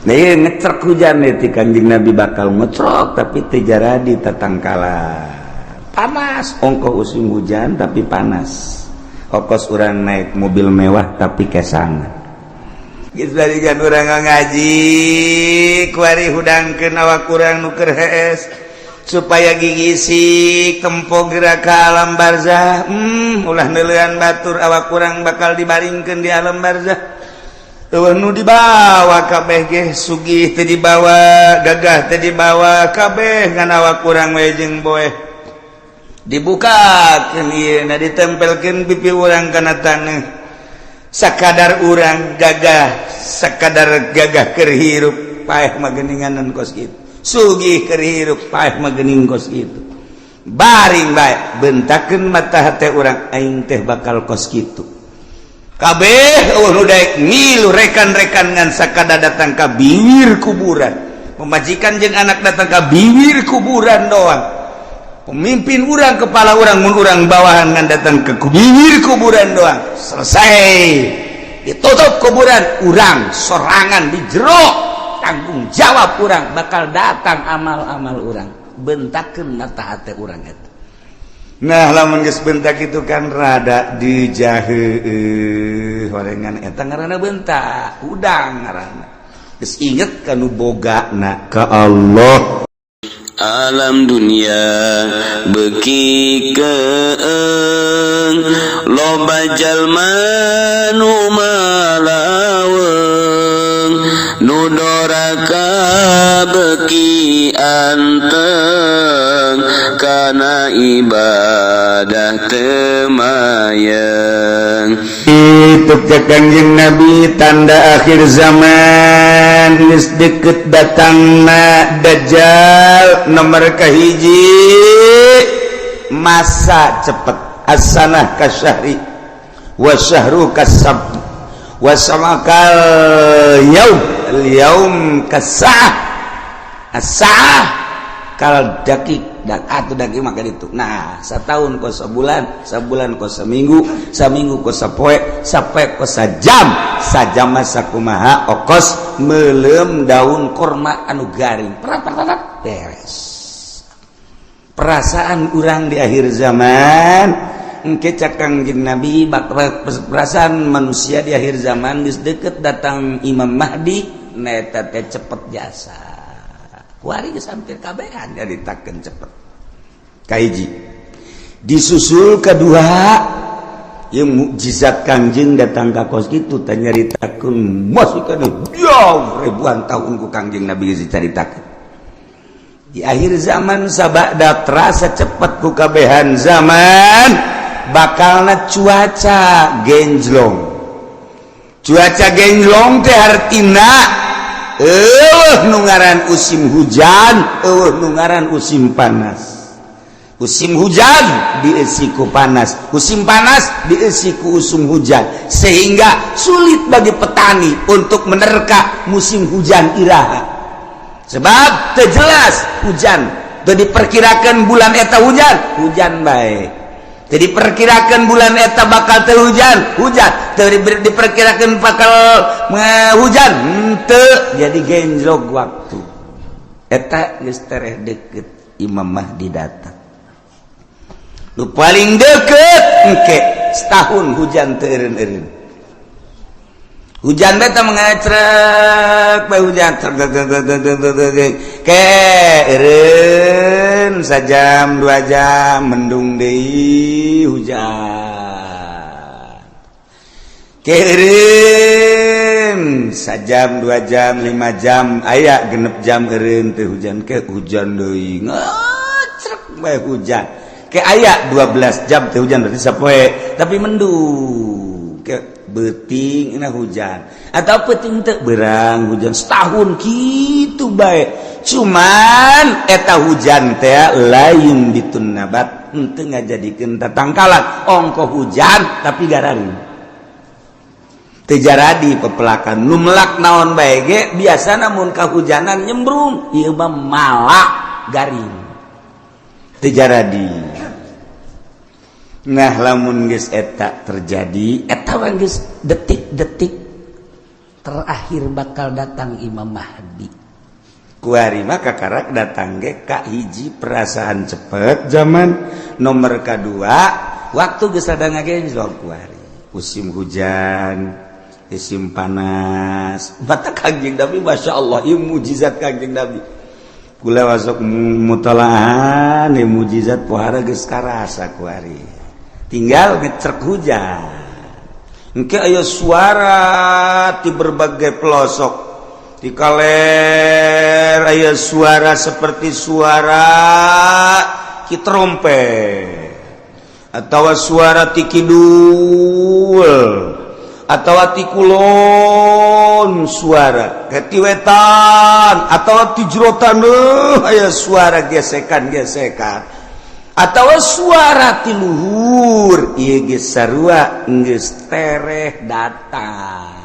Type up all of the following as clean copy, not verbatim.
Nah, ieu ngecrek hujan ti Kanjeng Nabi bakal ngecrok, tapi teu jaradi tatangkalan. Panas, ongkoh musim hujan tapi panas. Okos urang naik mobil mewah tapi kesangan. Geus balikan urang ngaji, kuari hudangkeun awak urang nu keur hees supaya gigisik tempo gerak ka alam barzah. Ulah neuleuan batur, awak urang bakal dibaringkeun di alam barzah. Eueuh nu dibawa kabeh ge, sugih teu dibawa, gagah teu dibawa, kabeh ngan awak urang we jeung boeh. Dibukakeun ieu na, ditempelkeun pipi urang kana taneuh. Sakadar urang gagah, sakadar gagah keur hirup, paeh mah geuninganan kos kitu. Sugih keur hirup, paeh mah geuning kos kitu. Baring bae, bentakeun mata hate urang, aing teh bakal kos kitu. Kabeh eueuh nu daek ngilu rekan-rekan ngan sakada datang ka bibir kuburan. Pemajikan jeung anak datang ka bibir kuburan doang. Pemimpin urang, kepala urang, mun urang bawahan ngan datang ke bibir kuburan doang. Selesai. Ditutup kuburan, urang sorangan di jero, tanggung jawab urang, bakal datang amal-amal urang. Bentakeun mata hate urang eta. Nah, lamun geus bentak itu kan rada dijahe horengan, eta ngaranna bentak udang, ngaranna geus inget kanu bogana ka Allah. Alam dunia beki keeng, loba jalma nu malaweng, nu doraka beki anteng, kana ibadah teu mayeng. Itu cek Kanjeng Nabi, tanda akhir zaman geus deket datangna Dajjal. Nomor kahiji, masa cepet, as-sanah kasyahri wa syahru kasab wa samakal yaum, al yaum kasa'ah, as-sa'ah kal dakik dan atau daging maka itu. Nah, setahun kos sebulan, sebulan kos seminggu, seminggu kos sapoe, sapoe kos sajam, sajam masa kumaha okos melem daun korma anu garing, perat perat, beres. Perasaan urang di akhir zaman engke, cak Kangjeng Nabi, perasaan manusia di akhir zaman geus deket datang Imam Mahdi neta teh cepet jasa. Kuari geus hampir kabehan nyaritakeun cepet. Kahiji, disusul kedua yang mukjizat Kangjeng datang ka kos kitu teh nyaritakeun masih kana jauh ribuan tahun ku Kangjeng Nabi geus dicaritakeun. Di akhir zaman, sabada terasa cepet ku kabehan zaman, bakalna cuaca genjlong. Cuaca genjlong teh hartina eueuh nu ngaran musim hujan, eueuh nu ngaran musim panas. Musim hujan diisi ku panas, musim panas diisi ku usum hujan, sehingga sulit bagi petani untuk menerka musim hujan iraha, sebab teu jelas hujan. Teu diperkirakan bulan eta hujan, hujan bae. Teu diperkirakan bulan eta bakal teu hujan, hujan. Teu diperkirakan bakal hujan, henteu. Jadi genjlok waktu eta. Geus tereh deket Imam Mahdi datang. Nu paling deket engke setahun hujan teu eureun-eureun. Hujan beta mengacrek bae, hujan trek ke eureun sajam 2 jam, mendung deui, hujan ke eureun sajam, 2 jam, 5 jam, aya 6 jam eureun teu hujan, ke hujan deui, ngacrek bae hujan, ke aya 12 jam teu hujan, berarti sapoe tapi mendung, ke beuting na hujan atau peuting teu berang hujan. Setahun gitu bae, cuman eta hujan teh lain bitun nabat, henteu ngajadikeun tatangkalan. Ongkoh hujan tapi gararing, teu jaradi pepelakan. Nu melak naon bae ge biasana mun kahujanan nyembrung, ieu mah malak garing, teu jaradi. Nah, lamun geus eta terjadi, eta mah geus detik-detik. Terakhir bakal datang Imam Mahdi. Kuari mah kakarak datang ge ka hiji perasaan cepet zaman, nomor kedua waktu geus rada ngagenjlok kuari. Musim hujan, musim panas. Mata Kangjeng Nabi, Masya Allah, ieu mujizat Kangjeng Nabi. Kula masuk mutalaah ieu mujizat pohara geus karasa kuari. Tinggal ngecrek hujan. Engke aya suara di berbagai pelosok. Di kaler aya suara seperti suara ki trompet atau suara ti kidul atau ti kulon, suara ke ti wetan atau ti jero taneuh, aya suara gesekan-gesekan atau suara ti luhur. Ieu geus sarua geus tereh datang.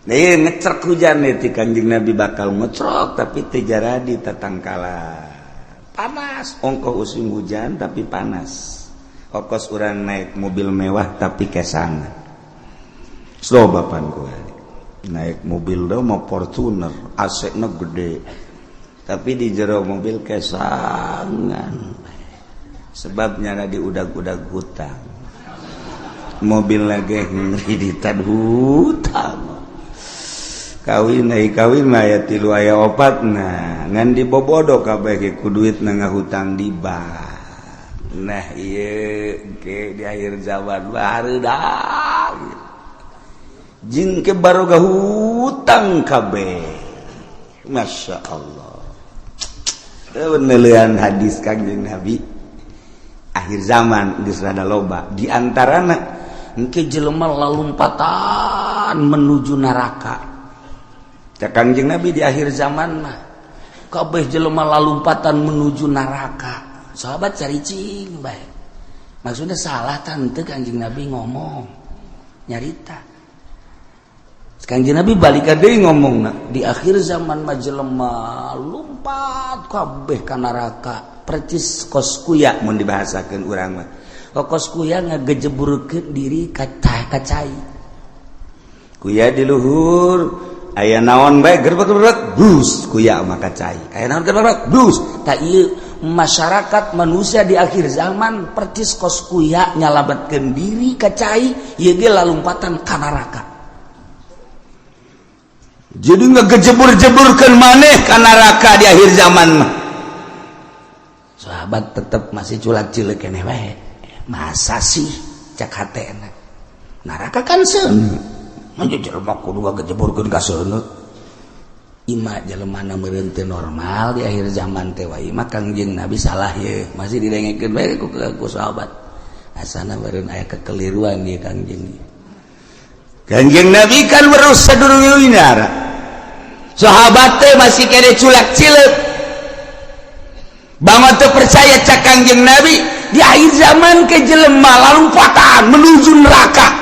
Nah, ieu ngecrek hujan nih ti Kanjeng Nabi bakal ngecrok, tapi teu jaradi tatangkala. Panas, ongkoh musim hujan tapi panas. Okos urang naik mobil mewah tapi kesangan. Slow bapan gue naik mobil do mau Fortuner, AC na gede, tapi di jero mobil kesangan, sebabnya di udag-udag hutang mobil lagi, ngreditan hutang. Kawin naik kawin mah aya tilu, aya opat, nah ngan dibobodo kabeh ku duit na ngahutang di bank. Nah, ieu ke di akhir zaman baru jing ke baroga hutang kabeh. Masya Allah, penelian hadis Kangjeng Nabi akhir zaman geus rada loba, di antarana engke jelema lalumpatan menuju neraka. Cak Kangjeng Nabi, di akhir zaman mah kabeh jelema lalumpatan menuju neraka. Sahabat caricing bae, maksudnya salah tante Kangjeng Nabi ngomong nyarita. Kangjeng Nabi balik deui ngomong, di akhir zaman mah jelema lumpat kabeh ka neraka percis kos kuya. Mun dibahasakeun urang mah kos kuya ngagejeburkeun diri ka cai, kuya di luhur aya naon bae gerbek-gerbek bus, kuya mah ka cai aya naon gerbek bus. Tak ieu masyarakat manusia di akhir zaman percis kos kuya nyalametkeun diri ka cai, ieu ge lalumpatan ka neraka. Jadi ngegejebur-jeburkeun maneh ka neraka di akhir zaman mah. Sahabat tetep masih culak cilik keneh wae. Masa sih, cak hatena, neraka kan seuneu, manja jelema kudu ngagejeburkeun ka seuneu? Ima jelema na meureun teu normal di akhir zaman teh wae mah Kangjeng Nabi salah ye. Masih didengekeun bae ku sahabat, asana meureun aya kekeliruan ieu Kangjeng. Kangjeng Nabi kan weruh sadurunge. Sahabat teh masih kene culak cilik banget teu percaya. Cak Kangjeng Nabi, di akhir zaman ke jelema lalumpatan menuju neraka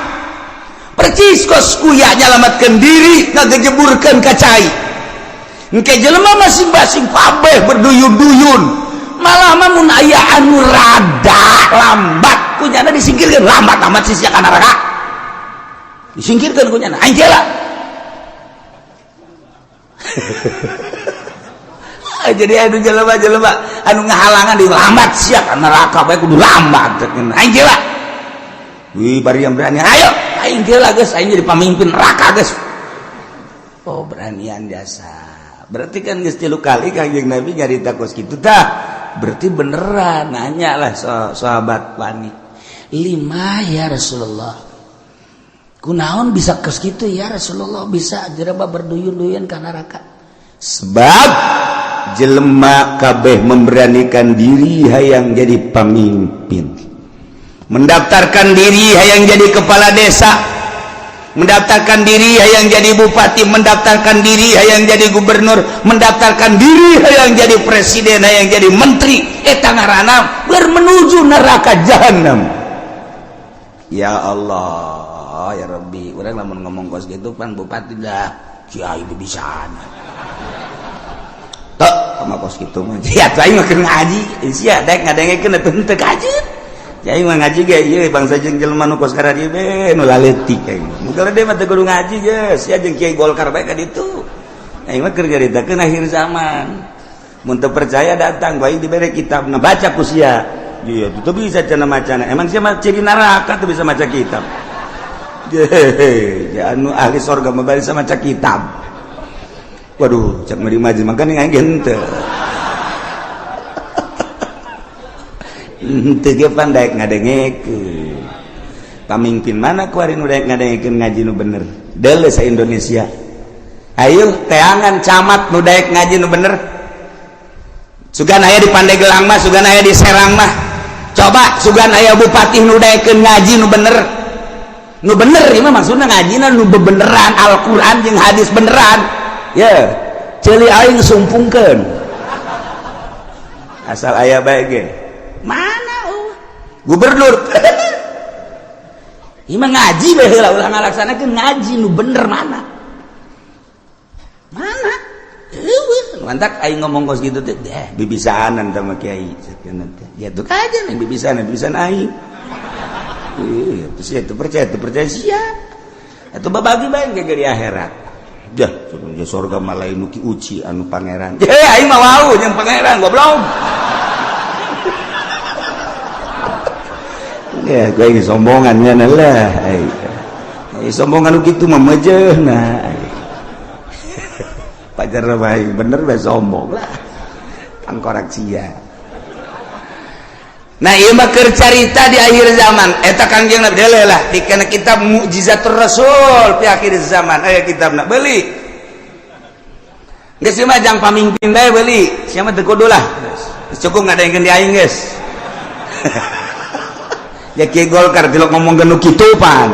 percis kos kuya nyalamatkeun diri ngagejeburkeun ka cai. Engke jelema masing-masing kabeh berduyun-duyun, malah mah mun aya anu rada lambat kunyana disingkirkeun. Lambat amat sih sia ka neraka, disingkirkeun kunyana, aing lah. Jadi anu jelema-jelema anu ngahalangan di lambat sia ka neraka bae kudu lambat, aing lah. Wih, bari yang berani, ayo aing lah geus, aing jadi pamimpin neraka geus. Oh, beranian jasa. Berarti kan geus tilu kali Kangjeng Nabi nyarita kos kitu tah, berarti beneran. Nanya lah sahabat wani, lima ya Rasulullah, kunaon bisa kos kitu ya Rasulullah, bisa jelema berduyun-duyun ka neraka? Sebab jelema kabeh memberanikan diri hayang jadi pemimpin, mendaftarkan diri hayang jadi kepala desa, mendaftarkan diri hayang jadi bupati, mendaftarkan diri hayang jadi gubernur, mendaftarkan diri hayang jadi presiden, hayang jadi menteri. Eta ngaranna menuju neraka jahanam. Ya Allah, ya Rabbi, urang lamun ngomong kos gitu pan bupati dah kiai bisa tok sama kos gitu mah. Ya, aing mah keur ngaji sia dek ngadengekeun atuh henteu kajeun. Kiai mah ngaji ge ieu bangsa jeung jelema nu kos kararieu be nu laletik aing. Nu gede mah teu kudu ngaji geus, sia jeung Kiai Golkar bae ka ditu. Aing mah keur nyaritakeun akhir zaman. Mun teu percaya datang bae dibere kitab, nah baca ku sia. Iya, teu bisa cenah macana. Emang sia mah ciri neraka teu bisa maca kitab. Hehehe, anu ahli sorga mah bisa maca kitab. Waduh, cak meri majelis makanya aing henteu. Henteu ge pan daek ngadengekeun. Pamimpin mana kuari nu daek ngadengekeun ngaji nu bener? Deuleu sa Indonesia. Ayo teangan camat nu daek ngaji nu bener. Sugan aya di Pandeglang mah, sugan aya di Serang mah. Coba sugan aya bupati nu daekeun ngaji nu bener. Nu bener ieu mah maksudna ngajina nu bebeneran Al-Qur'an jeung hadis beneran. Ye, ceuli aing sumpungkeun. Asal aya bae ge. Mana gubernur? Ieu mah ngaji bae heula ulah ngalaksanakeun ngaji nu bener mana? Mana? Eueuh, mantak aing ngomong kos kitu teh, bibisaanan sama kiai sakeuna teh. Ya tuh aja nih bibisaanan, bibisan aing. Iya, terus ya itu percaya siap. Itu babagi bae ge di akhirat. Jah, ya surga mah lain nu ki uci anu pangeran. Ye, aing mah wau jeung pangeran goblok. Ya, gue ini sombongannya lah. Sombongan gitu mah mejeuhna. Pajar bae bener bae sombong lah. Tangkorak sia. Nah, ieu mah keur carita di akhir zaman. Eta Kangjeng Nabi deuleu lah di kana kitab Mukjizatur Rasul fi akhir zaman. Aya kitabna beuli. Geus mah jang pamimpin bae beuli. Sia mah teu kudu lah. Geus cukup ngadengkeun di aing geus. Ya Kiai Golkar tilok ngomong genu kitu pan.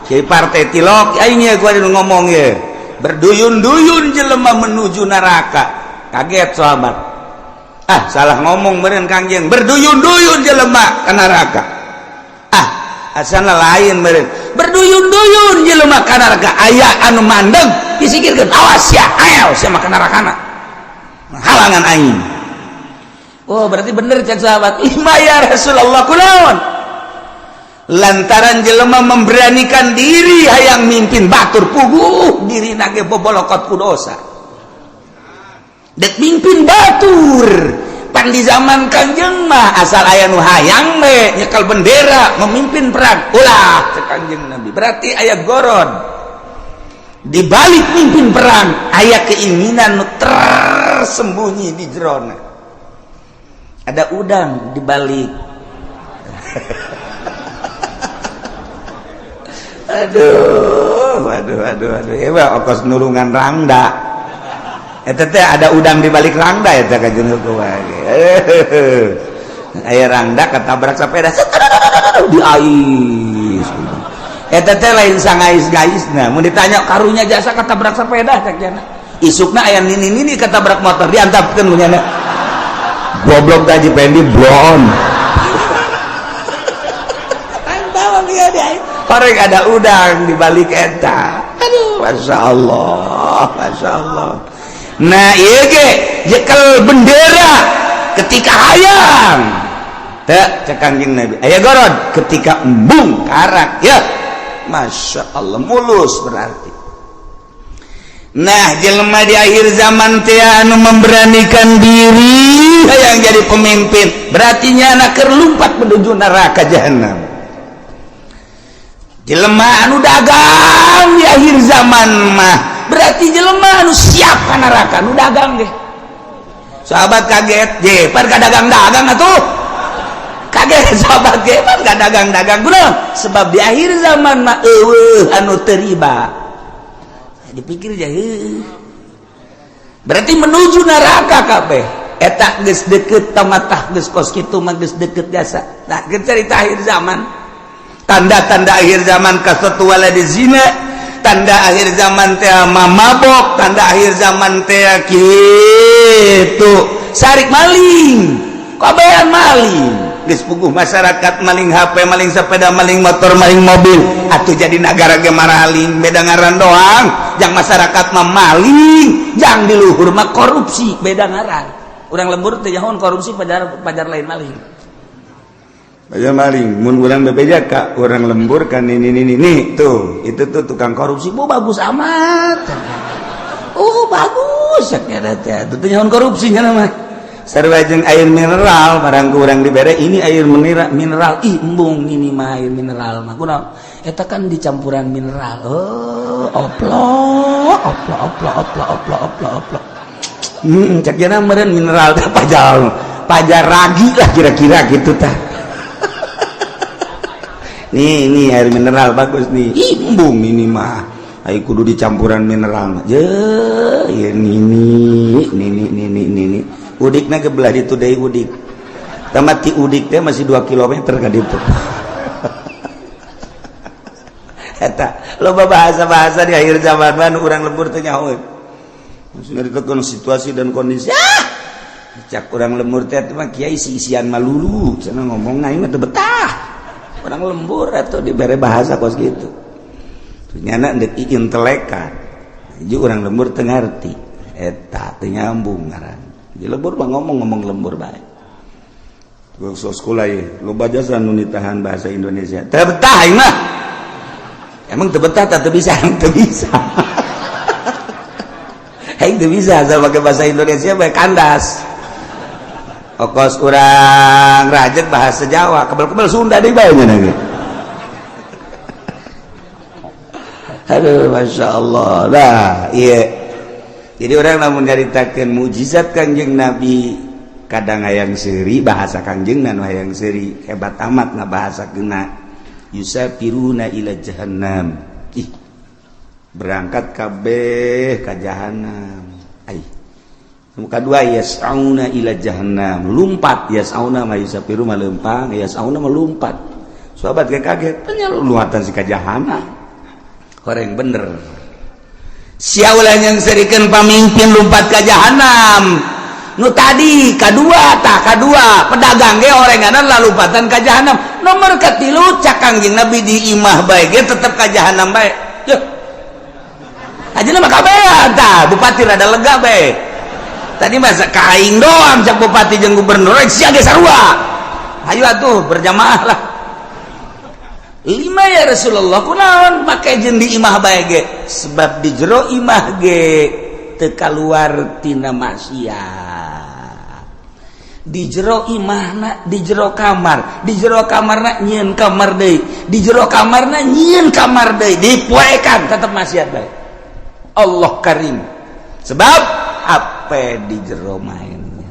Kiai partai tilok aing ye gua ngomong ye. Berduyun-duyun jelema menuju neraka. Kaget sahabat. Ah, salah ngomong meureun Kangjeng. Berduyun-duyun jelema ka neraka. Ah, asana lain meureun. Berduyun-duyun jelema ka neraka. Aya anu mandeg disikirkeun, awas ya, ayo sia mah ka nerakana. Halangan aing. Oh, berarti bener cek sahabat. Ima ya Rasulullah kunaon? Lantaran jelema memberanikan diri hayang mimpin batur puguh diri nage bobolokot ku dosa. Dek mimpin batur pan di zaman Kangjeng mah asal aya nu hayang we nyekel bendera memimpin perang ulah cek Kangjeng Nabi. Berarti aya gorod di balik mimpin perang, aya keinginan nu tersembunyi di jerona. Ada udang di balik. Aduh, aduh, aduh, aduh. Ewa okos nulungan rangda. Eta teh ada udang di balik rangda eta ka jeung wae. Aya rangda ketabrak sepeda di ais. Eta teh lain sangais-gaisna. Mun ditanya karunya jasa ketabrak sepeda cek jana. Isukna aya nini-nini ketabrak motor diantapkeun ku nyana. Goblok gaji pendi blon. Korek ada udang di balik eta. Aduh, masya Allah, masya Allah. Nah, ieu ge jekel bendera ketika hayang. Teu cek Kangjeng Nabi. Aya gorod ketika embung karak ya. Masya Allah mulus berarti. Nah, jelema di akhir zaman teh anu memberanikan diri hayang jadi pemimpin, berarti nyana keur lumpat menuju neraka jahanam. Jelema anu dagang di akhir zaman mah berarti jelema anu siap ka neraka nu dagang deh. Sahabat kaget, je pan ka dagang-dagang atuh. Kaget sahabat ge pan ka dagang-dagang kunaon? Sebab di akhir zaman mah eueuh anu teu riba. Dipikir aja heuh. Berarti menuju neraka kabeh. Eta geus deukeut tamatah geus kos kitu mah geus deukeut jasa. Nah, geus carita akhir zaman. Tanda-tanda akhir zaman kasatu waladi zina, tanda akhir zaman teh mabok, tanda akhir zaman teh kitu sarik maling, kabehan maling. Geus puguh masyarakat maling HP, maling sepeda, maling motor, maling mobil. Atuh jadi nagara ge maraling, beda ngaran doang. Jang masyarakat mah maling, jang di luhur mah korupsi, beda ngaran. Urang lembur teh jahon korupsi pajar, pajar lain maling. Aja maling, mun urang bebeja ka urang lembur kan ini nih tuh, itu tuh tukang korupsi, bu bagus amat. Oh bagus ya teh, itu teh nyaho korupsinya mah. Sarua jeung air mineral, barang ku urang dibere ini air mineral, mineral ih embung ini mah air mineral mah. Kunaon? Eta kan dicampuran mineral. Oh, oplo, oplo, oplo, oplo, oplo, oplo, oplo. Cek jana meureun mineral teh pajal, pajar ragi lah kira-kira gitu tah. Nih, ini air mineral bagus nih. Ih, embung ini mah. Ayo kudu dicampuran mineral mah. Je, ya nini, nini, nini, nini. Udikna ke belah ditu deui udik. Tamat ti udik teh masih 2 km ka ditu. Eta loba bahasa-bahasa di akhir zaman mah nu urang lembur teh nyaho. Maksudnya ditekan situasi dan kondisi. Ah! Cak urang lembur teh mah kiai isi-isian malulu, cenah ngomong aing mah teu betah. Orang lembur atau dibere bahasa kos gitu. Nyana ndek intelekan. Jadi orang lembur teu ngarti. Eta teu nyambung ngaran. Di lembur mah ngomong-ngomong lembur bae. Gua sekolah ye, loba jasa nu nitahan bahasa Indonesia. Teu betah aing mah. Emang teu betah teu bisa, teu bisa. Aing teu bisa asal pakai bahasa Indonesia bae kandas. Okos urang rajek bahasa Jawa, kebel-kebel Sunda deui bae nya. Aduh, Masya Allah. Nah, iya. Jadi orang lamun nyaritakeun mukjizat Kangjeng Nabi, kadang hayang seuri bahasa Kangjeng nu hayang seuri hebat amat ngabahasakeunna. Yusafiruna ila jahannam. Ih, berangkat kabeh ka jahannam. Ai. Muka dua yas'auna ila jahannam. Lumpat yas'auna ma yusafiru ma lempang, yas'auna ma lumpat. Sahabat kayak kaget, tanya luatan si ka jahannam. Horeng bener. Sia ulah yang serikeun pamimpin lumpat ka jahanam. Nu tadi kadua tah kadua pedagang ge orenganan lalumpatan ka jahanam. Nomor katilu cak Kangjeng Nabi di imah bae ge tetep ka jahanam bae. Yuh. Ajeuna mah kabehan tah bupati rada lega bae. Tadi masa ka aing doang cak bupati jeung gubernur sia ge sarua. Hayu atuh berjamaah lah. Lima ya Rasulullah kunaon make jeung di imah bae ge sebab di jero imah ge teu kaluar tina maksiat. Di jero imahna di jero kamar, di jero kamarna nyieun kamar deui, di jero kamarna nyieun kamar deui, dipoekan tetep maksiat bae. Allah Karim. Sebab apa di jero mainnya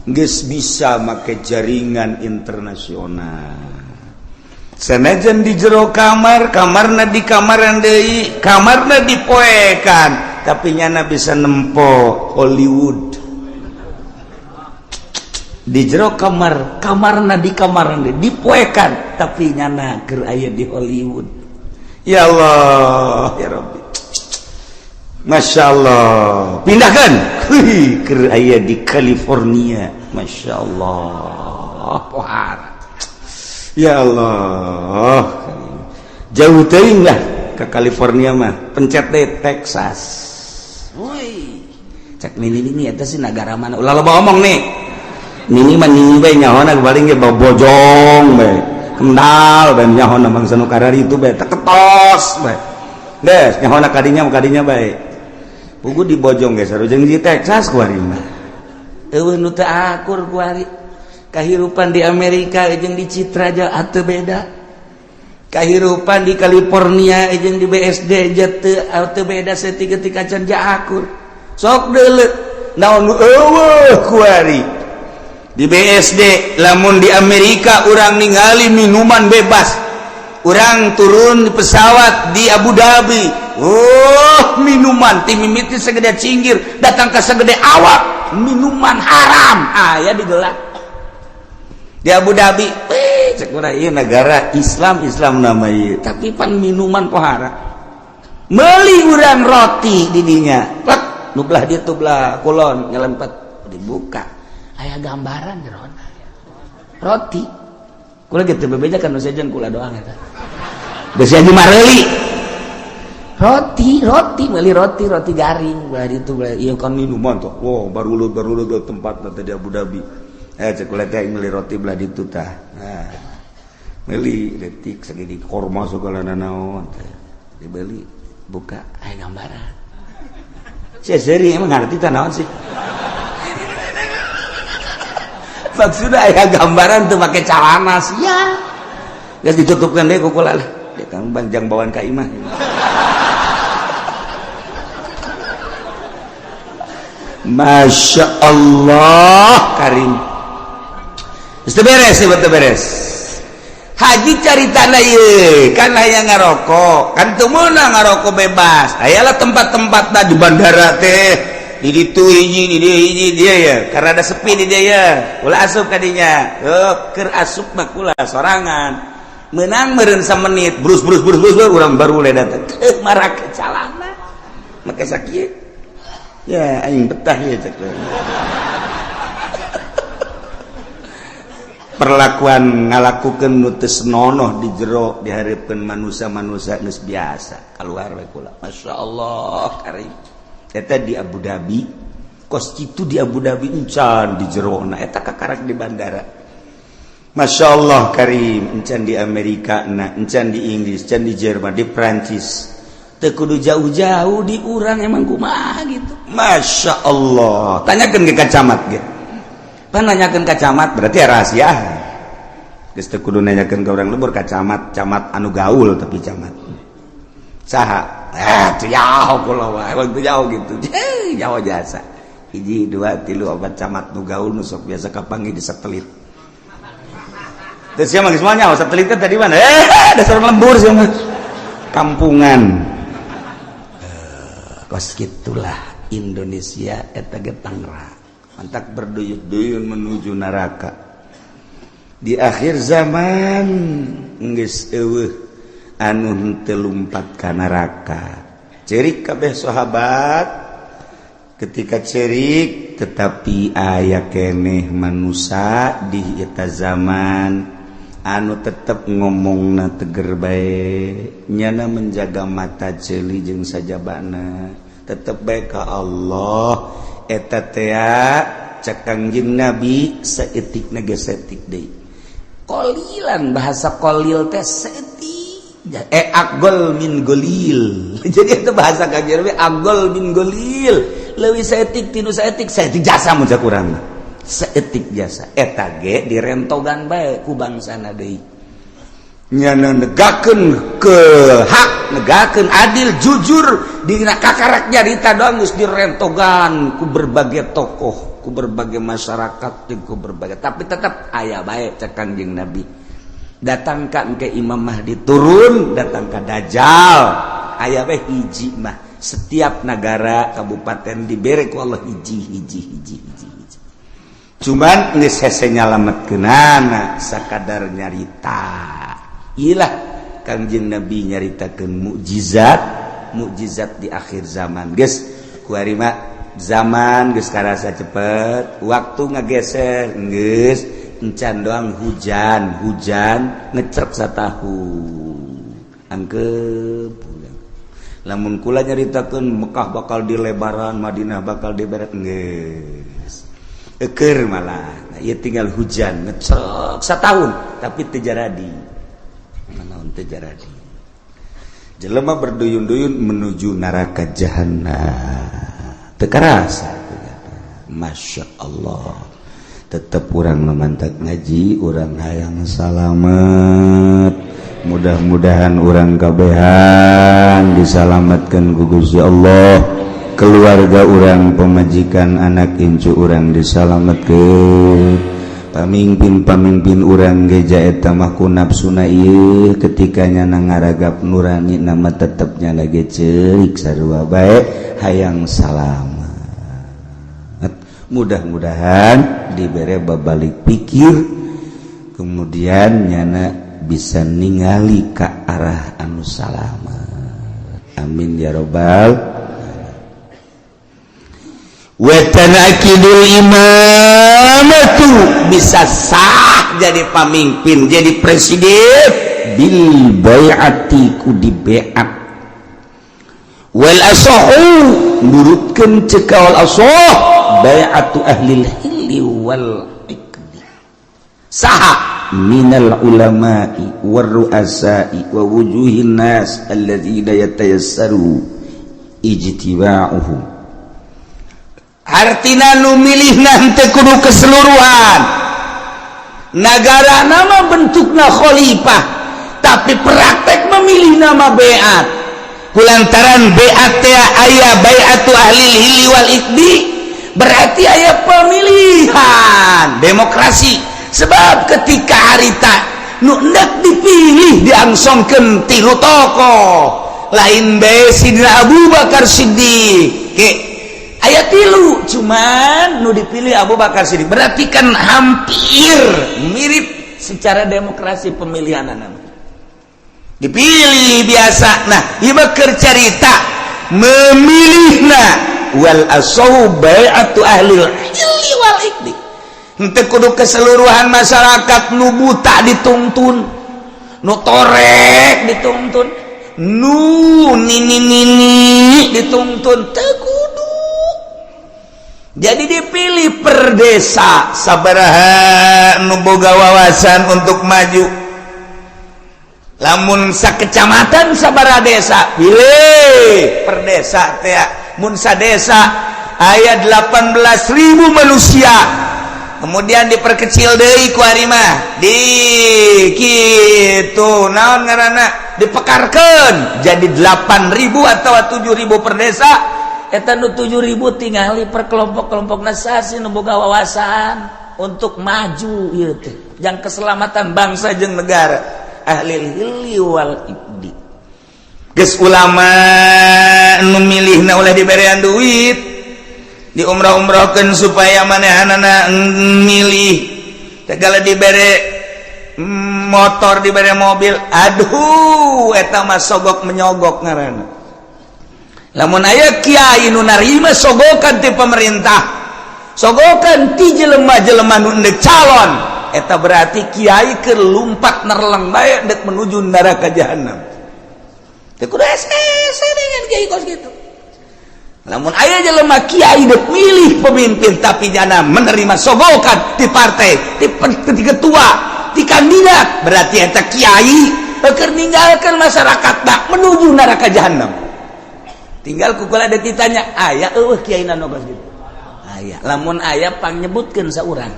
geus bisa make jaringan internasional. Senajan di jero kamar, kamarna di kamaran deui, kamarna dipoekan, tapi nyana bisa nempo Hollywood. Di jero kamar, kamarna di kamaran deui, dipoekan, tapi nyana keur aya di Hollywood. Ya Allah, ya Rabbi. Masya Allah. Pindahkan. Wih, keur aya di California. Masya Allah. Pohara. Ya Allah, jauh teuing lah ke California mah, pencet deh Texas. Woi, cek nini nini eta sih negara mana? Ulah loba omong nih. Nini mah nini bae nyahona paling ge bojong bae. Kendal bae nyahona bangsa nu karari itu bae teketos bae. Des nyahona kadinya kadinya bae. Pugu di bojong ge sarua jeung di Texas kuari mah. Eueuh nu teu akur kuari. Kehidupan di Amerika jeung di Citra aja atau beda. Kehidupan di California jeung di BSD aja teu beda saeutik ketika can akur. Sok deuleu naon nu eueuh kuari. Di BSD lamun di Amerika urang ningali minuman bebas. Urang turun di pesawat di Abu Dhabi. Oh, minuman ti mimiti segede cinggir datang ke segede awak, minuman haram aya digelak. Di Abu Dhabi, cek urang ieu negara Islam Islam nama ieu, tapi pan minuman pohara. Meuli urang roti di dinya, plek nu belah dieu tuh belah kulon nyelempet dibuka. Aya gambaran jerona. Roti. Kula gitu bebeja kan nu sejen kula doang eta. Geus aja mareuli. Roti, roti, meuli roti, roti garing belah ditu belah ieu kan minuman tuh. Wow, baru lu tempat nanti di Abu Dhabi. Cek kula teh meuli roti belah ditu tah. Nah, meuli detik segini korma segala nanaon teh. Dibeli, buka aya gambaran. Sia seuri emang ngarti tah naon sih? Maksudna aya gambaran teu make calana sia. Geus ditutupkeun deui ku kula lah. Dia kan banjang bawaan ka imah. Masya Allah karim. Geus beres, teu beres. Haji caritana ieu, kan aya ngarokok, kan teu meunang ngarokok bebas. Ayalah tempat-tempatna di bandara teh, di ditu hiji, di dieu hiji dia ya, karena ada sepi di dia ya. Ulah asup ka dinya. Heuh, keur asup mah kula sorangan. Meunang meureun samenit, brus brus brus brus urang baru le datang. Teu marake calana. Make sakieu. Ya aing betah ya cek. Perlakuan ngalakukeun nu teu senonoh di jero dihareupeun manusia-manusia geus biasa keluar we kula. Masya Allah karim. Eta di Abu Dhabi, kos kitu di Abu Dhabi encan di jerona eta kakarak di bandara. Masya Allah karim, encan di Amerika na, encan di Inggris, encan di Jerman, di Prancis. Teu kudu jauh-jauh di urang emang kumaha gitu. Masya Allah. Tanyakeun ke camat ge. Pan nanyakeun ka camat berarti ya rahasia. Geus teu kudu nanyakeun ka urang lembur ka camat, camat anu gaul tapi camat. Saha? Teu jauh kula wae, emang teu jauh gitu. Jauh jasa. Hiji, dua, tilu, opat camat nu gaul nu sok biasa kapanggih di satelit. Terus sia mah geus moal nyaho satelit teh tadi mana? Dasar lembur sia mah. Kampungan. Kos gitulah Indonesia eta ge Tangerang. Mantak berduyun-duyun menuju neraka. Di akhir zaman geus eueuh anu henteu lumpat ka neraka. Cerik kabeh sahabat ketika cerik tetapi aya keneh manusia di eta zaman anu tetep ngomongna teger bae, nyana menjaga mata ceuli jeung sajabana tetep bae ka Allah. Eta tea cek Kangjeng Nabi saeutikna ge saeutik deui. Qolilan bahasa qolil teh saeutik. Agol min golil. Jadi itu bahasa Kangjeng Nabi agol min golil. Leuwih saeutik tinu saeutik, saeutik jasa mun cak urang. Saeutik jasa. Eta ge direntogan bae ku bangsana deui. Nyana negakeun ke hak, negakeun adil, jujur dina kakarak nyarita doang geus direntogan ku berbagai tokoh, ku berbagai masyarakat, jeung ku berbagai, tapi tetap aya bae cek Kangjeng Nabi. Datangkan ke Imam Mahdi turun, datang ke Dajjal, aya bae hiji mah. Setiap negara kabupaten dibere ku Allah hiji hiji hiji hiji hiji. Cuman geus hese nyalametkeunana sakadar nyarita. Ilah Kangjeng Nabi nyaritakeun mukjizat, mukjizat di akhir zaman. Geus kuari mah zaman geus karasa cepet, waktu ngageser geus encan doang hujan, hujan ngecrek satahun. Angkep pulang. Lamun kula nyaritakeun Mekah bakal dilebaran, Madinah bakal diberet geus. Eukeur malah. Nah, ieu tinggal hujan ngecrek satahun tapi teu jaradi. Naon teu jaradi. Jelema berduyun-duyun menuju neraka jahanam. Teu karasa. Masya Allah. Tetep urang memantak ngaji, urang hayang salamet. Mudah-mudahan urang kabehan disalamatkan ku Gusti Allah. Keluarga urang, pemajikan, anak incu urang disalametkeun. Pamimpin-pamimpin urang geja eta mah ku nafsuna ieu ketika nyana ngaragap nurani nama tetep nyana ge ceurik sarua bae hayang salamet. Mudah-mudahan dibere babalik pikir kemudian nyana bisa ningali ka arah anu salamet. Amin ya robbal. Wetanakidul imamatu bisa sah jadi pamimpin, jadi presiden bil bai'ati ku di baiat wal asahu nurutkeun cekal asah bai'atu ahlil hilli wal iqdi. Saha? Minal ulama'i warru'asai wa wujuhin nas alladzina yatayassaru ijtiba'uhum. Artina nu milih nanti kudu keseluruhan negara. Nama bentukna khalifah, tapi praktek memilih nama baiat, kulantaran baiat teh aya baiatu ahli hilli wal iqdi, berarti aya pemilihan demokrasi. Sebab ketika harita nu hendak dipilih diangsongkeun tilu tokoh, lain bae Sidina Abu Bakar Siddiq ke aya tilu, cuman nu dipilih Abu Bakar Siddiq. Berarti kan hampir mirip secara demokrasi pemilihan anak dipilih biasa. Nah, ieu keur carita memilihna wal asahu bai'atu ahli hilli wal iqdi. Henteu kudu keseluruhan masyarakat. Nu buta dituntun, nu torek dituntun, nu nini nini dituntun, teu kudu. Jadi dipilih per desa sabaraha nu boga wawasan untuk maju. Lamun sakecamatan sabaraha desa, pilih per desa teh. Mun desa aya 18.000 manusia, kemudian diperkecil deui ku ari mah di kitu, naon ngaranna, dipekarkeun jadi 8000 atau 7000 per desa. Eta nu 7000 tingali per kelompok-kelompok nasasi nu boga wawasan untuk maju ieu teh jang keselamatan bangsa jeung negara, ahli hilli wal iqdi. Geus ulama nu milihna oleh diberean duit, diumrah-umrahkeun supaya manehanana milih, segala dibere motor, dibere mobil. Aduh, eta mah sogok menyogok ngaranna. Lamun aya kiai nu narima sogokan ti pemerintah, sogokan ti jelema-jelema nu endek calon, eta berarti kiai keur lumpat nerleng bae endek menuju neraka jahanam. Teu kudu hese dengan kiai kos kitu. Lamun aya jelema kiai dek milih pemimpin, tapi jana menerima sogokan di partai, di ketua, di kandidat, berarti eta kiai keur ninggalkeun masyarakat tak menuju neraka jahanam. Tinggal kukula ada ditanya, aya eueuh kiai nu kos kitu? Aya. Lamun aya, pangnyebutkeun saurang.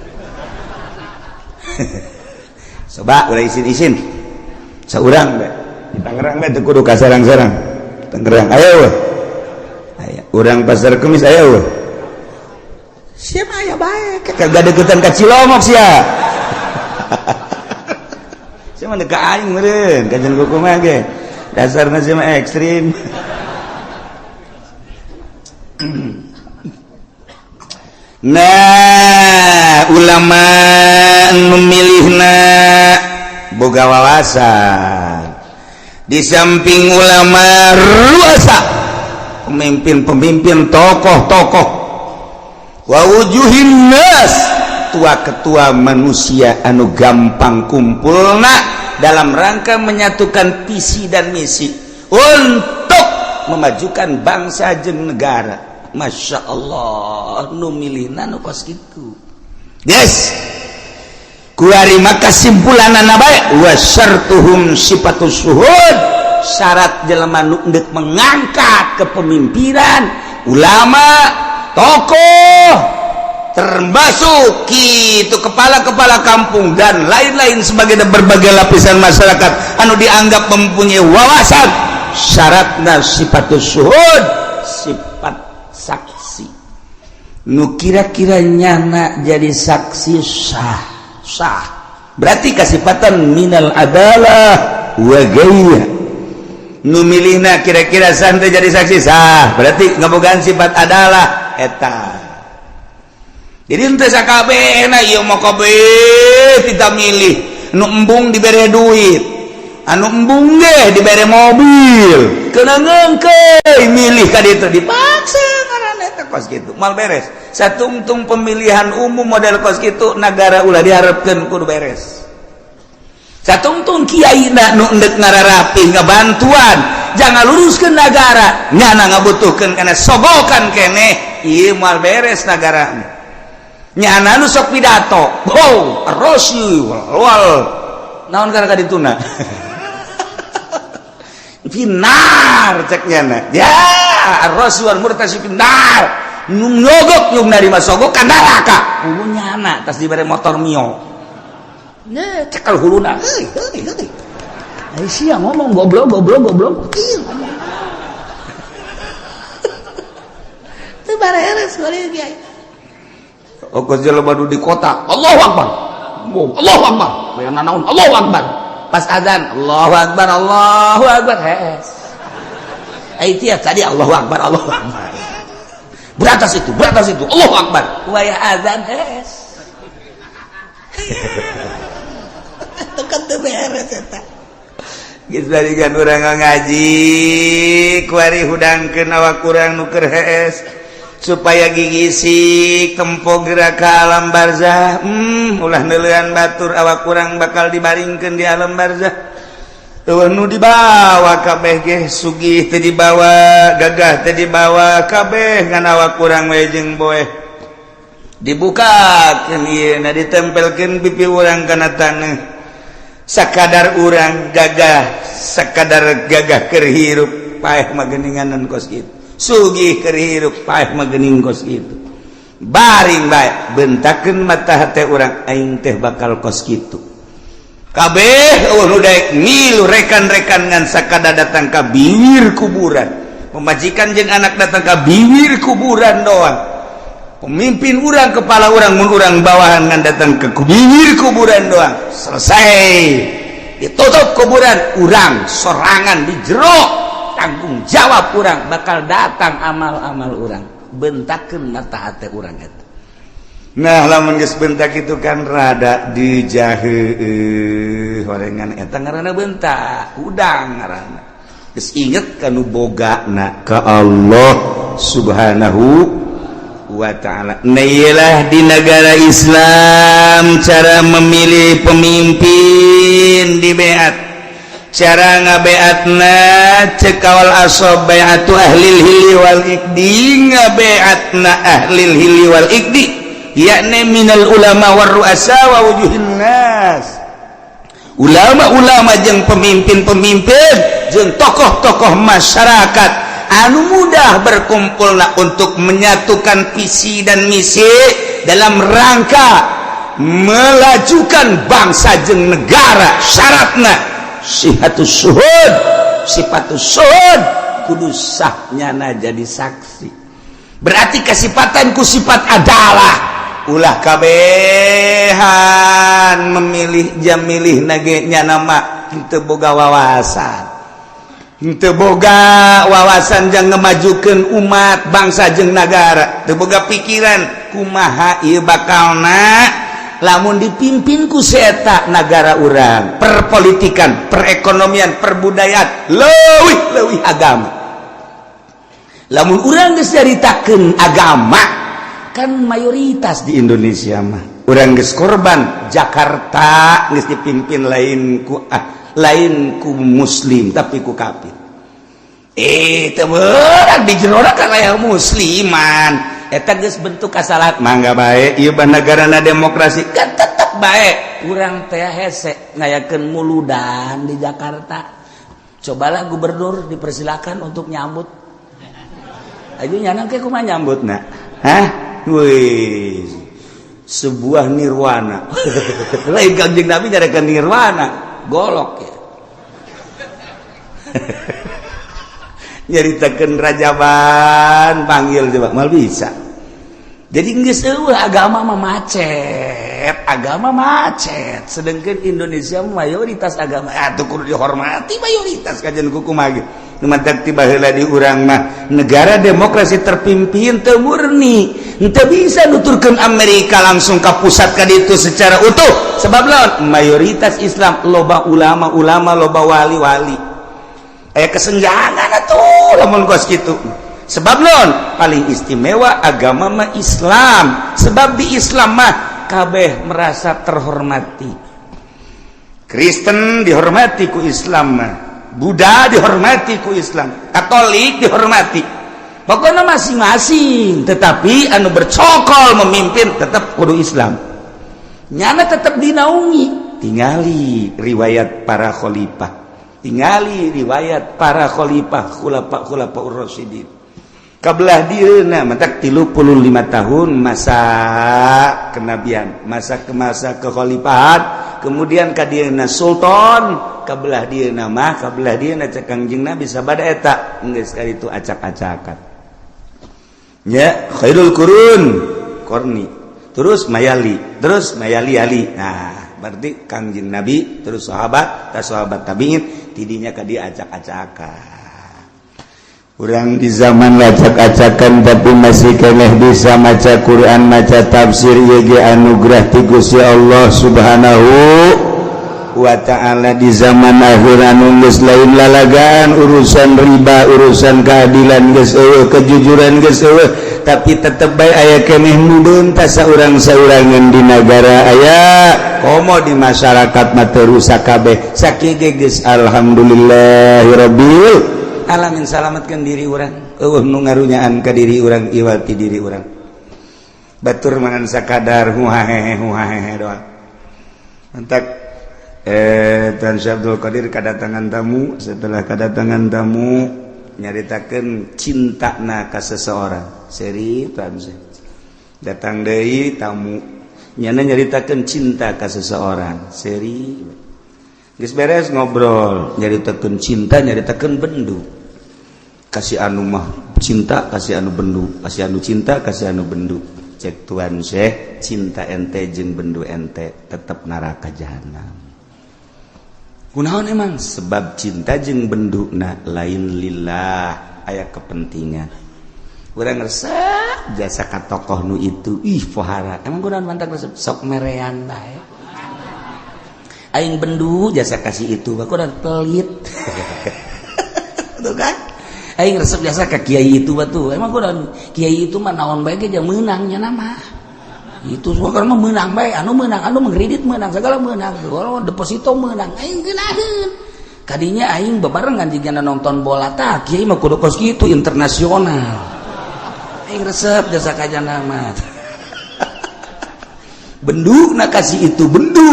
Coba ulah isin-isin, saurang bae di Tangerang bae, teu kudu ka serang-serang. Tangerang aya eueuh? Aya. Urang Pasar Kemis aya eueuh? Siapa aya bae, kagak deketan ka Cilongok sia. Sia mah ka aing meureun, kajian kumaha ge. Dasarna sia mah ekstrim. Nah, ulama memilihna boga wawasan. Di samping ulama, ruasa, pemimpin-pemimpin, tokoh-tokoh, wa wujuhin nas, ketua-ketua manusia anu gampang kumpulna dalam rangka menyatukan visi dan misi untuk memajukan bangsa jeung negara. Masya Allah, nu milihna nu kos kitu. Yes, kuari maka kesimpulanana bae wa syartuhum sifatus syuhud. Syarat jelema nu endek mengangkat kepemimpinan, ulama, tokoh, termasuk itu kepala-kepala kampung dan lain-lain sebagai berbagai lapisan masyarakat anu dianggap mempunyai wawasan, syaratna sifatus syuhud, sifat saksi. Nu kira-kira nyana jadi saksi sah, sah berarti kasifatan minal adalah wa ghairiha. Nu milihna kira-kira santai jadi saksi sah, berarti ngabogaan sifat adalah eta. Jadi henteu sakabehna ieu mah, kabeh kita milih. Nu embung dibere duit, anu embung ge dibere mobil, kena ngeungkeuy milih ka ditu, dipaksa ngaranna. Eta kos kitu mal beres. Satungtung pemilihan umum model kos kitu, negara ulah diharapkeun kudu beres. Satungtung kiai na nu endek ngararapih ngabantuan jangan luruskeun negara, nyana ngabutuhkeun kana sogokan keneh, ieu moal beres negara. Nyana nu sok pidato, "Wow, rosi wal naon kana ka dituna finnar," cek nyana ya, "Arrasi wal murtasi finnar." Nu nyogok, nu narima sogok ka neraka. Kudu nyana tas dibere motor Mio. Nah, cekel huluna, heuy heuy heuy. Ai sia ngomong goblok goblok goblok. Ieu ngomong. Teu bareres balik kiai. Okos jelema nu di kota, "Allahu Akbar. Allahu Akbar." Bayang nanaon, "Allahu Akbar." Pas azan, "Allahu Akbar, Allahu Akbar." Hees. Ai tiap tadi "Allahu Akbar, Allahu Akbar." Berantas itu, berantas itu, "Allahu Akbar." Wayah azan hees. Itu kan teu beres eta. Geus barikan urang ngaji, kuari hudangkeun awak urang nu keur hees supaya gigisik tempo gerak ke alam barzah. Ulah neuleuan batur, awak kurang bakal dibaringkeun di alam barzah. Eueuh nu dibawa kabeh ge, sugih teu dibawa, gagah teu dibawa, kabeh ngan awak kurang we jeung boeh. Dibukakeun ieu na, ditempelkeun pipi urang kana taneuh. Sakadar urang gagah, sakadar gagah keur hirup, paeh mah geuninganan kos kitu. Sugih keur hirup, paeh mah geuning kos kitu. Baring bae, bentakeun mata hate urang, aing teh bakal kos kitu. Kabeh eueuh nu daek milu rekan-rekan ngan sakada datang ka bibir kuburan. Pemajikan jeung anak datang ka bibir kuburan doang. Pemimpin urang, kepala urang, mun urang bawahan ngan datang ke bibir kuburan doang. Selesai, ditutup kuburan, urang sorangan di jero, tanggung jawab urang, bakal datang amal-amal urang. Bentakeun mata hati urang eta. Nah, lamun geus bentak itu kan rada dijahe horengan, eta ngaranna bentak udang, ngaranna geus inget kanu bogana ka Allah Subhanahu wa Ta'ala. Nah, iyalah, di negara Islam cara memilih pemimpin di beat, cara ngabeatna cekawal asob bai'atu ahlil hilli wal iqdi. Ngabeatna ahlil hilli wal iqdi, yakni minal ulama war ru'asa wa wujuhin nas, ulama-ulama jeung pemimpin-pemimpin jeung tokoh-tokoh masyarakat anu mudah berkumpulna untuk menyatukan visi dan misi dalam rangka melajukan bangsa jeung negara. Syaratna sihatus syuhud, sifatus syuhud, kudu sahnyana jadi saksi, berarti kesifatan ku sifat adalah. Ulah kabehan memilih jam milih nage nama henteu boga wawasan, henteu boga wawasan jang ngemajukeun umat, bangsa jeung negara, teu boga pikiran kumaha ieu bakalna lamun dipimpin ku seta negara urang, perpolitikan, perekonomian, perbudayaan, leuwih leuwih agama. Lamun urang geus nyaritakeun agama kan mayoritas di Indonesia mah, urang geus korban Jakarta geus dipimpin lain ku lain ku muslim tapi ku kafir. Teu beurang di jero kan aya musliman. Eta geus bentuk kasalahan. Mangga bae ieu bah negarana demokrasi kan, tetep bae urang teh hese ngayakeun muludan di Jakarta. Cobalah gubernur dipersilakan untuk nyambut aja, nyana ke kumaha nyambutna? Hah? Wih, sebuah nirwana. Lain Kanjeng Nabi nyarekan nirwana, golok ya. Nyaritakeun rajaban panggil coba mal bisa. Jadi geus eueuh agama mah macet, agama macet. Sedangkan Indonesia mayoritas agama atuh kudu dihormati mayoritas, kajian kumaha ge. Nu matak tiba heula di urang mah negara demokrasi terpimpin teu murni, teu bisa nuturkeun Amerika langsung ka pusat ka ditu secara utuh. Sebab lawan mayoritas Islam, loba ulama-ulama, loba wali-wali. Aya kesenjangan atuh lamun kos kitu. Sebab non paling istimewa agama mah Islam, sebab di Islam mah kabeh merasa terhormati. Kristen dihormati ku Islam mah, Buddha dihormati ku Islam, Katolik dihormati, pokoknya masing-masing. Tetapi anu bercokol memimpin tetap kudu Islam, nyana tetap dinaungi. Tingali riwayat para khalifah, tingali riwayat para khalifah, khulafa khulafa Rasyidin kabelah dieuna, matak 35 tahun masa kenabian, masa ke masa kekhalifahan, kemudian ka dieuna sultan, kabelah dieuna mah, kabelah dieuna cek Kangjeng Nabi sabada eta geus itu acak-acakan ya. Khairul qurun qarni, terus mayali, terus mayali ali. Nah, berarti Kangjeng Nabi, terus sahabat, tas sahabat, tabiin, tidinya ka dia acak-acakan. Urang di zaman acak-acakan tapi masih keneh bisa maca Quran, maca tafsir, ye anugerah ti Gusti Allah Subhanahu wa Ta'ala. Di zaman akhir anu geus lain lalagaan, urusan riba, urusan keadilan geus euweuh, kejujuran geus euweuh, tapi tetep bae aya keneh nu beuntas saurang-saurangan di negara aya, komo di masyarakat mah teu rusak kabeh. Sakieu ge geus alhamdulillahirabbil alamin, salamatkan diri urang, euweuh nu ngarunyaan ka diri urang iwal ti diri urang. Batur mangan sakadar huhahehe huhahehe doang. Entak Tuan Syekh Abdul Qadir kedatangan tamu. Setelah kedatangan tamu, nyaritakan cinta na ka seseorang seri. Tuan Syekh datang deui tamu, nyana nyaritakan cinta ka seseorang seri. Geus beres ngobrol, nyaritakan cinta, nyaritakan bendu. Kasih anu mah cinta, kasih anu bendu, kasih anu cinta, kasih anu bendu. Cek Tuan Syekh, cinta ente jeung bendu ente tetap neraka jahanam. Kunaon emang? Sebab cinta jeung bendu na lain lillah, aya kepentingan. Urang resep jasa ka tokoh nu itu, ih pohara. Emang kunaon mantak resep? Sok merean bae. Aing bendu jasa kasih itu, aku dan pelit. Tuh kan? Aing resep jasa ka kiai itu batu. Emang kunaon? Kiai itu mah naon bae ge meunang nya nama. Itu semua mah menang bae, anu menang, anu mengkredit menang, segala menang, deposito menang. Aing geunaheun kadinya, aing bebarengan jigana nonton bola. Tah, kiai mah kudu kos kitu, internasional. Aing resep jasa kajana mah bendu na kasih itu, bendu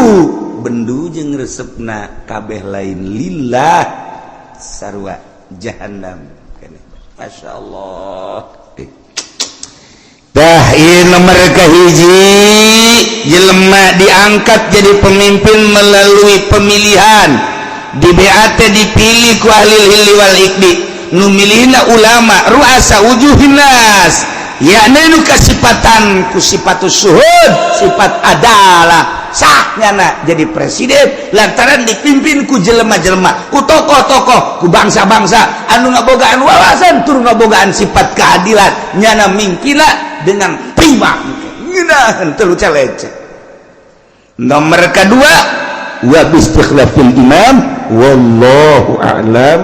bendu jeung resepna kabeh lain lillah, sarua jahanam. Masya Allah. Dah, ieu nomor kahiji, jelema diangkat jadi pemimpin melalui pemilihan di BAT, dipilih ku ahli hilli wal iqdi, nu milihna ulama, ruasa wujuhin nas, yakni nu kasipatan ku sifatus syuhud, sifat adalah sahnya jadi presiden lantaran dipimpin ku jelema-jelema, ku tokoh-tokoh, ku bangsa-bangsa anu ngabogaan wawasan tur ngabogaan sifat keadilan. Nyana mingkina dengan prima, ngeunaheun, teu lecek. Nomor kedua, wa bi istikhlafil imam, wallahu a'lam.